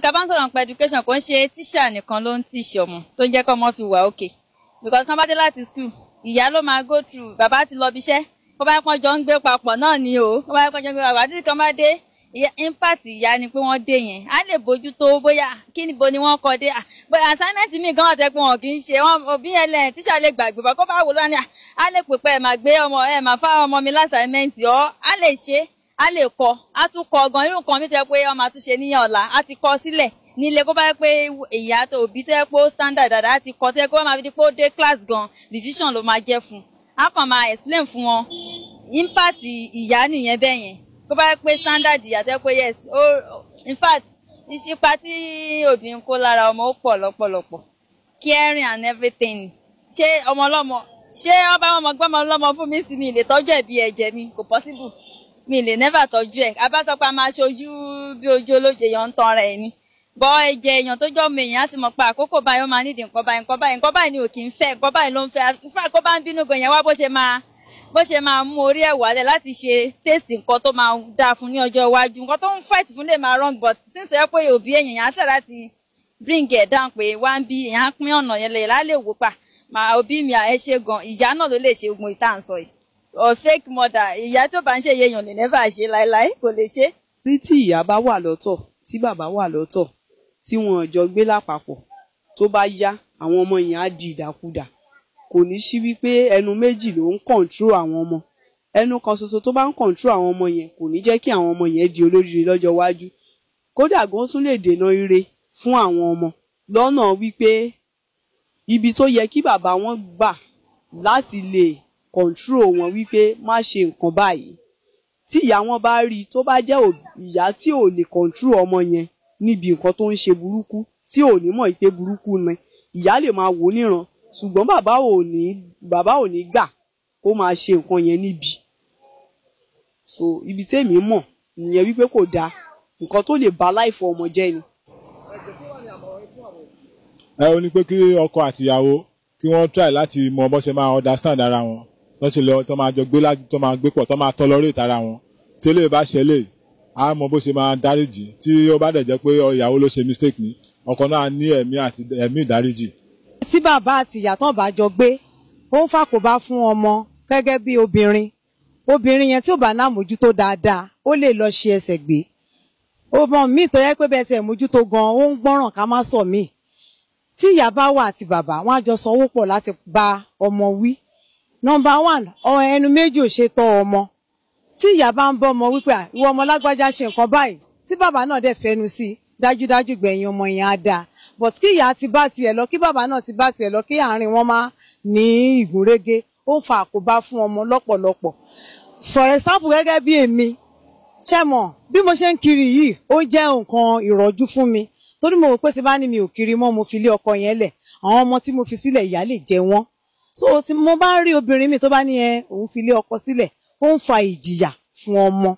Tá a bá ń sọ̀rọ̀ nípa education, kò ń ṣe tíṣà nìkan ló ń teach ọmọ tó ń jẹ́ kọ́ ọmọ fi wà okay. Because kán bá dé láti school, ìyá ló máa go through, bàbá ti lọ ibiṣẹ́, kó bá pọ́n jọ ń gbé papọ̀ náà ni o, kó bá pọ́n jọ ń gbé papọ̀ àti kán bá dé, impact ìyá ni pé wọ́n dé yẹn. Á lè bójú tó bóyá kí níbo ni wọ́n kọ dé. Bóyá assignment mi gan ọ̀tẹ̀ pé wọn kì í ṣe, wọn òbí yẹn lẹ̀ tíṣà lè gbàgbé bá kó bá wò lọ́nà, á lè pè pé ẹ̀ máa gbé ọmọ ẹ̀ máa fáwọn ọmọ mi l'assignment ọ́, á lè ṣe, á lè kọ, á tún kọ gan irú nǹkan mi tó yẹ pé ọmọ àtúnṣe ní ọ̀la, á ti kọ sílẹ̀ nílé. Kó bá yẹ pé ìyá tó òbí tó yẹ pé ó standard dáadáa, á ti kọ tó yẹ pé wọ́n máa fi di pé ó dé class gan, revision ló máa jẹ́ fún un, á kàn máa explain fún wọn. Impact ìyá nìyẹn bẹ́ẹ̀ yẹn, kó bá yẹ pé standard ìyá tó yẹ pé yes ó. In fact, ìṣípa tí òbí ń kó lára ọmọ ó pọ̀ lọ́pọ̀lọpọ̀, caring and everything. Ṣé ọmọ ọlọ́mọ, ṣé wọ́n bá wọn gbọ́mọ ọlọ́mọ fún mi sí, mi lè tọ́jú ẹ̀ bí ẹ̀jẹ̀ mi? Kò possible, mi lè never tọ́jú ẹ̀. Abá sọ pé a máa ṣojú bí ojú olóje, èèyàn ń tan rẹ̀ ni bọ́ ẹ̀jẹ̀ èèyàn tó jọ́ ọmọ èèyàn, á ti mọ̀ pé àkókò báyìí ó máa nídìí nǹkan báyìí, nǹkan báyìí, nǹkan báyìí ni ò kì í fẹ́, nǹkan báyìí ló ń fẹ́. Fún àkókò bá ń bínú gan yẹn wá, bó ṣe máa mú orí ẹ̀ wálẹ̀ láti ṣe taste nǹkan tó máa dáa fún ní ọjọ́ iwájú. Nǹkan tó ń fight fún lè máa wrong, but since ẹ pé òbí èèyàn á tẹ̀ láti bring ẹ̀ down pé wá ń bí èèyàn á pín ọ̀nà yẹn lè lálẹ́ wò pa màá òbí mi ẹ ṣe gan. Ìyá náà ló lè ṣe ogun ìta à ń sọ yìí or fake mother. Ìyá tó bá ń ṣe èèyàn lè never ṣe láéláé, kò lè ṣe. Rí tí ìyá bá wà lọ́tọ̀, tí bàbá wà lọ́tọ̀, tí wọn jọ gbé lápapọ̀, tó bá yá, àwọn ọmọ yẹn á di ìdàkudà. Kò ní sí wípé ẹnu méjì ló ń control àwọn ọmọ. Ẹnu kan ṣoṣo tó bá ń control àwọn ọmọ yẹn kò ní jẹ́ kí àwọn ọmọ yẹn di olóríire lọ́jọ́ iwájú. Kódà gan tún lè dènà ire fún àwọn ọmọ lọ́nà wípé ibi tó yẹ kí bàbá wọn gbà láti lè control wọn wípé má ṣe nǹkan báyìí, tí ìyá wọn bá rí i, tó bá jẹ́ ìyá tí ò lè control ọmọ yẹn níbi nǹkan tó ń ṣe burúkú, tí ò ní mọ̀ pé burúkú ni, ìyá lè máa wò ó níran, ṣùgbọ́n bàbá ò ní gbà kó máa ṣe nǹkan yẹn níbi. So ibi tèmi mọ̀ nìyẹn wípé kò dáa, nǹkan tó lè ba life ọmọ jẹ́ ni. Ẹ ó ní pé kí ọkọ àtìyàwó kí wọ́n try láti mọ bó ṣe máa understand ara wọn, tó ṣe lọ tó máa jọ gbé láti tó máa gbé pọ̀, tó máa tolerate ara wọn. Tí eléyìí bá ṣẹlẹ̀, á mọ bó ṣe máa dáríjì. Tí ó bá dẹ̀ jẹ́ pé ìyàwó ló ṣe mistake ni, ọkọ náà ní ẹ̀mí àti ẹ̀mí ìdáríjì. Tí bàbá àti ìyá tán bá jọ gbé, ó ń fàkóbá fún ọmọ. Gẹ́gẹ́ bí obìnrin, obìnrin yẹn tí ò bá náà mójútó dáadáa, ó lè lọ ṣe ẹsẹ̀ gbé. Ọmọ míì tó yẹ pé bẹ́ẹ̀ tiẹ̀ mójútó gan, ó ń gbọ́ràn ká má sọ míì. Tí ìyá bá wà àti bàbá, wọn á jọ sanwó pọ̀ láti bá ọmọ wí. Number one, ẹnu méjì ò ṣe tọ́ ọmọ. Tí ìyá bá ń bọ́ ọmọ wípé, "Ìwọ ọmọ lágbájá, ṣe nǹkan báyìí," tí bàbá náà dẹ̀ fẹnu sí i, dájúdájú gbẹ̀yìn ọmọ yẹn á dáa. But kí ìyá ti bá tiẹ̀ lọ, kí bàbá náà ti bá tiẹ̀ lọ, kí àárín wọn má ní ìgúnrégé, ó ń fa àkóbá fún ọmọ lọ́pọ̀lọpọ̀. For example, gẹ́gẹ́ bí èmi ṣe mọ̀, bí mo ṣe ń kiri yìí, ó jẹ́ nǹkan ìrọ̀jú fún mi, torí mo rò pé tí bá ní mi ò kiri mọ́, mo fi lé ọkọ yẹn lẹ̀, àwọn ọmọ tí mo fi sílẹ̀, ìyà lè jẹ wọ́n. So tí mo bá rí obìnrin mi tó bá ní ẹ òun fi lé ọkọ sílẹ̀, ó ń fa ìjìyà fún ọmọ.